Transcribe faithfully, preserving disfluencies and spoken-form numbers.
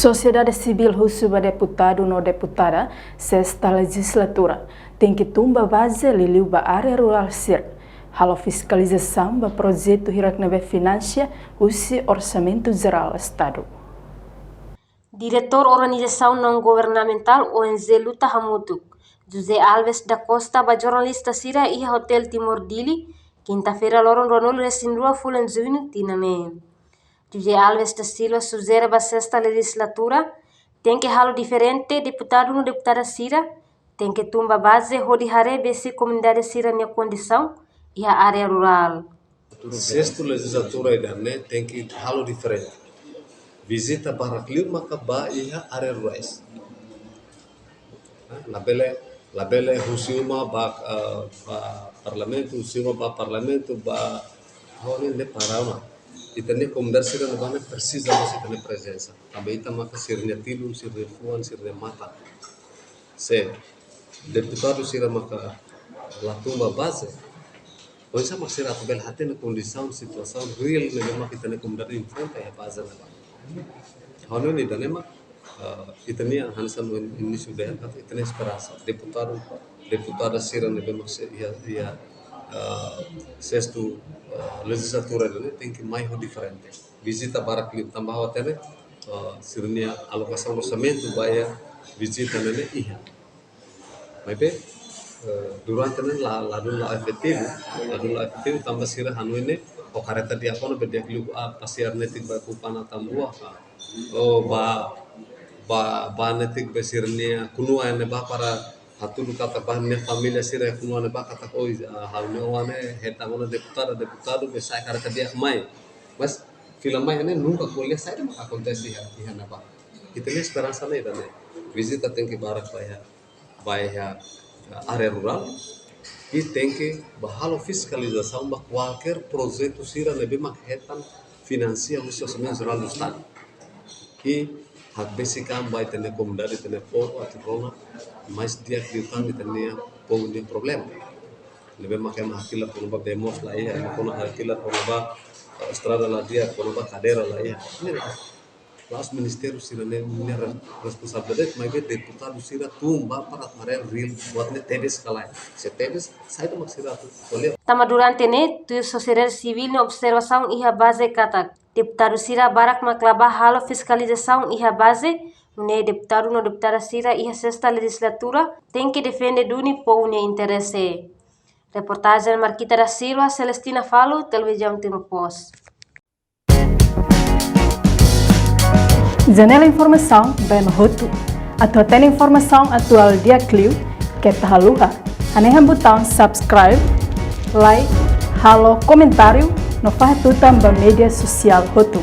Sosiedade sivíl husu ba deputadu no deputada sesta lejizlatura tenke tun ba baze liuliu ba área rurál sira, halo fiskalizasaun ba projetu hirak ne'ebé finansia husi Orsamentu Jerál Estadu. Diretór organizasaun naun-governamentál, O N G, luta hamutuk, José Alves da Costa, ba jornalista sira iha Hotel Timor Dili, kinta-feira loron ruanulu-resin-rua fulan Juñu tinan ne'e. José Alves da Silva sujere ba sesta lejizlatura tenke halo diferente, deputadu no deputada sira tenke tun ba baze hodi haree besik komunidade sira-nia kondisaun iha área rurál. Sestu lejizlatura ida-ne'e tenke halo diferente. Vizita barak liu maka ba iha área rurais. Labele, labele husi uma ba, eh, ba parlamentu, husi uma ba parlamentu, ba, oh, ne'e, ne'e para uma. Ita-nia komunidade sira ne'ebá ne'e presiza mós ita-nia prezensa. Tanba ita maka sira-nia tilun, sira-nia fuan, sira-nia matan. Se deputadu sira maka la tun ba baze, oinsá mak sira atu bele hatene kondisaun, situasaun reál ne'ebé mak ita-nia komunidade enfrenta iha baze ne'ebá. Ha'u hanoin ida-ne'e mak, eh, ita-nia hanesan ohin inísiu dehan katak ita-nia esperansa. Deputadu, deputada sira ne'ebé mak sei iha, iha, eh, sestu, eh, lejizlatura ida-ne'e tenke mai ho diferente. Vizita barak liu tanba ha'u hatene, eh, sira-nia alokasaun orsamentu ba iha vizita ne'e iha. Maibé, eh, durante ne'e la, ladún la efetivu, ladún la efetivu tanba sira hanoin ne'e, o kareta di'ak ona be di'ak liu, ah, pasiar netik ba Kupang Atambua ka. Oh, ba, ba, ba netik be sira-nia kunua ne'ebá para hatudu katak ba nia família sira kunua ne'ebá katak, oh, ah, ha'u-nia oan ne'e hetan ona deputada, deputadu be sa'e kareta di'ak mai. Mas fila mai ne'e nunka ko'alia saida mak akontese iha, iha ne'ebá. Ita-nia esperansa ne'e ida-ne'e. Vizita tenke barak ba iha, ba iha, eh, área rurál. I tenke ba halo fiskalizasaun ba kualkér projetu sira ne'ebé mak hetan finansia husi Orsamentu Jerál do Estadu. I hakbesik an ba ita-nia komunidade, ita-nia povu atu rona mais di'ak liután ita-nia povu nia problema. Ne'ebé mak ema hakilar kona-ba bee moos la iha, ema kona hakilar kona-ba, eh, estrada la di'ak, kona-ba kadeira la iha. Ne'e la'ós, la'ós ministériu sira-nia, nia re-, responsabilidade, maibé deputadu sira tun ba para atu haree reál buat ne'e tebes ka lae. Se tebes, saida mak sira atu ko'alia. Tanba durante ne'e, tuir sosiedade sivíl nia observasaun iha baze katak deputadu sira barak mak la bá halo fiskalizasaun iha baze, nune'e deputadu no deputada sira iha sesta lejizlatura tenke defende duni povu nia interese. Reportajen Marquita da Silva, Celestina Falo, Televizaun Timor Post. Janela informasaun ba ema hotu. Atu hatene informasaun atuál di'ak liu, keta haluha hanehan butaun subscribe, like, halo komentáriu no fahe tutan ba média sosiál hotu.